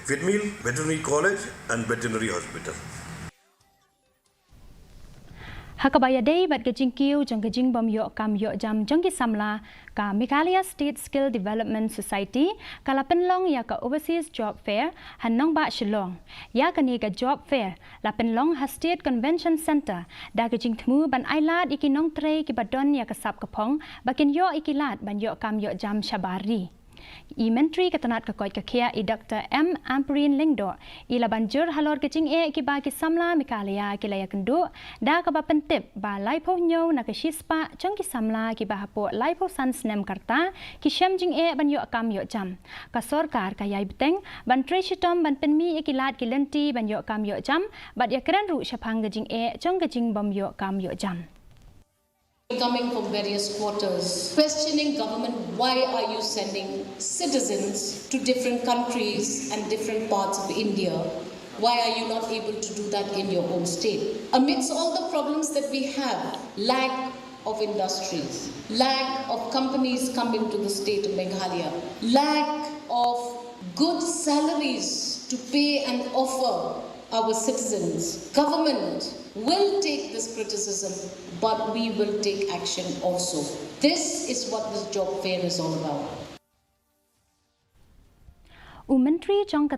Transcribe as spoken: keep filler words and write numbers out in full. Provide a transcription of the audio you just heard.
Fitmil Veterinary College and Veterinary Hospital. Ha kaba ïadei bad ka jingkiew jong ka jingbym ïoh kam ïoh jam jong ki samla, ka Meghalaya State Skill Development Society ka la pynlong ïa ka Overseas Job Fair ha nongbah Shillong. Ïa kane ka Job Fair la pynlong ha State Convention Centre da ka jingthmu ban ailad ïa ki nongtrei kiba don ïa ka sap ka phong ba kin ïoh ïa ki lad ban ïoh kam ïoh jam shabar ri. I Myntri ka tnat ka koit ka khiah i Doctor M Ampareen Lyngdoh i la ban jur halor ka jingeh kiba ki samla Meghalaya ki la ïakynduh da kaba pyntip ba laiphew hynñiew na ka shispah jong ki samla kiba hapoh laiphew san snem ka rta ki shem jingeh ban ïoh kam ïoh jam. Ka sorkar ka ïai bteng ban trei shitom ban pynmih ïa ki lad ki lynti ban ïoh kam ïoh jam bad ïakren ruh shaphang ka jingeh jong ka jingbym ïoh kam ïoh jam. Coming from various quarters, questioning government, why are you sending citizens to different countries and different parts of India? Why are you not able to do that in your own state? Amidst all the problems that we have, lack of industries, lack of companies coming to the state of Meghalaya, lack of good salaries to pay and offer our citizens. Government will take this criticism, but we will take action also. This is what this job fair is all about. U Myntri jong ka